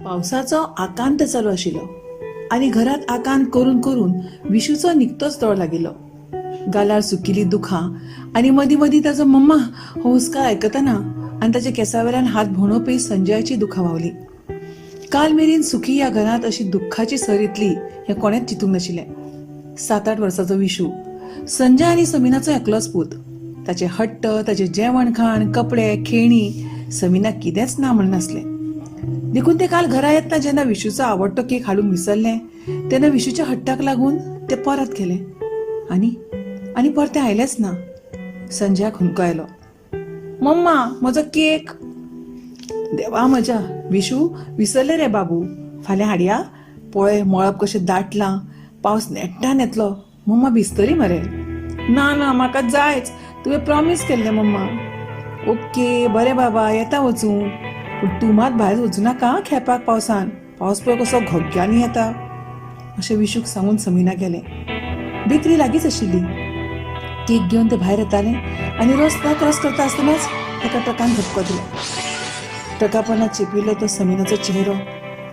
पावसाचो आकांत चालू आशिल्लो आनी घरांत आकांत करून करून विशूचो निकतोच दोळ लागिल्लो. गालार सुकिल्लीं दुखां आनी मदीं मदीं ताचो मम्मा हो हुस्कार आयकतना आनी ताच्या केंसावेल्यान हात भोंवडोवपी संजयाचीं दुखां व्हांवलीं. काल मेरेन सुखी ह्या घरांत अशी दुख्खाची सर येतली हें कोणेंच चिंतूंक नाशिल्लें. सात आठ वर्सांचो विशू संजय आनी समिनाचो एकलोच पूत. ताचे हट्ट, ताचें जेवण खाण, कपडे, खेळणीं समिनाक कितेंच ना म्हणनासलें. देखून तें काल घरा येतना जेन्ना विशूचो आवडटो केक हाडूंक विसरलें तेन्ना विशूच्या हट्टाक लागून तें परत गेलें आनी आनी परतें आयलेंच ना. संजयाक हुंदको आयलो. मम्मा म्हजो केक! देवा म्हज्या, विशू विसरलें रे बाबू. फाल्यां हाडया? पळय मळब कशें दाटलां. पावस नेट्टान येतलो. मम्मा भिजतली मरे. ना ना म्हाका जायच. तुवें प्रॉमीस केल्लें मम्मा. ओके बरें बाबा येता वचून. पूण तूं मात भायर वचूं नाका आं खेळपाक पावसान. पावस पळय कसो घोग्यांनी येता. अशें विशूक सांगून समीना गेलें. बेकरी लागींच आशिल्ली. केक घेवन तें भायर येतालें आनी रस्तो क्रॉस करता आसतनाच ताका ट्रकान धपको दिलो. ट्रका पोंदा चेपिल्लो तो समीनाचो चेहरो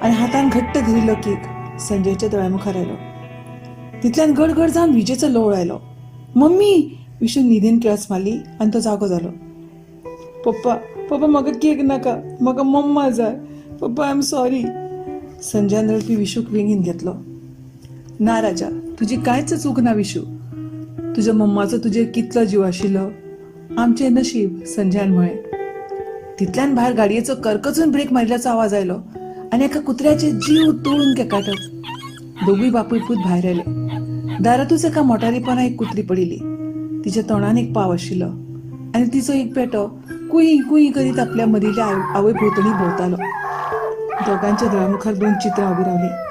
आनी हातान घट्ट धरिल्लो केक संजयच्या दोळ्यां मुखार आयलो. तितल्यान गडगड जावन विजेचो लोळ आयलो. मम्मी! विशून न्हिदेन किळस मारली आनी तो जागो जालो. पप्पा, पप्पा म्हाका केक नाका. म्हाका मम्मा जाय. पप्पा I am sorry. संजयान रडपी विशूक वेंगेंत घेतलो. ना राजा, तुजी कांयच चूक ना विशू. तुज्या मम्माचो तुजेर कितलो जीव आशिल्लो. आमचें नशीब, संजयान म्हळें. तितल्यान भायर गाडयेचो करकचून ब्रेक मारिल्ल्याचो आवाज आयलो आनी एका कुत्र्याचें जीव तोडून केकाटप. दोगूय बापूय पूत भायर आयले. दारांतूच एका मोटारी पोंदा एक कुत्री पडिल्ली. तिच्या तोंडांत एक पाव आशिल्लो आनी तिचो एक पेटो कुयीं कुयीं करीत आपल्या मरिल्ल्या आवय भोंवतणी भोंवतालो. दोगांच्या दोळ्यांमुखार दोन चित्रां उबीं रावलीं.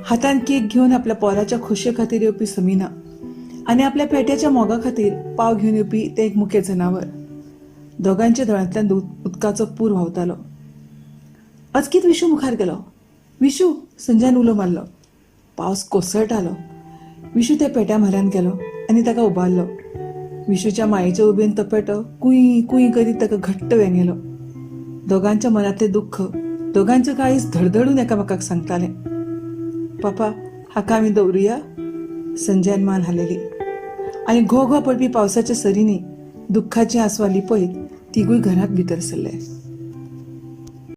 हातांत केक घेवन आपल्या पोराच्या खोशये खातीर येवपी समीना आनी आपल्या पेट्याच्या मोगा खातीर पाव घेवन येवपी तें एक मुकें जनावर. दोगांयच्या दोळ्यांतल्यान उदकाचो पूर व्हांवतालो. अचकीत विशू मुखार गेलो. विशू! संजयान उलो मारलो. पावस कोसळटालो. विशू त्या पेट्या म्हऱ्यांत गेलो आनी ताका उबारलो. विशूच्या मायेचे उबेन तो पेटो कूंय कूंय करीत ताका घट्ट वेंगेलो. दोगांच्या मनांतलें दुख्ख दोगांचें काळीज धडधडून एकामेकाक सांगतालें. पापा, हाका आमी दवरुया? संजयान मान हालयली. आनी घो घो पडपी पावसाच्या सरींनी दुख्खाचीं आंसवां लिपयत तिगूय घरांत भितर सरले.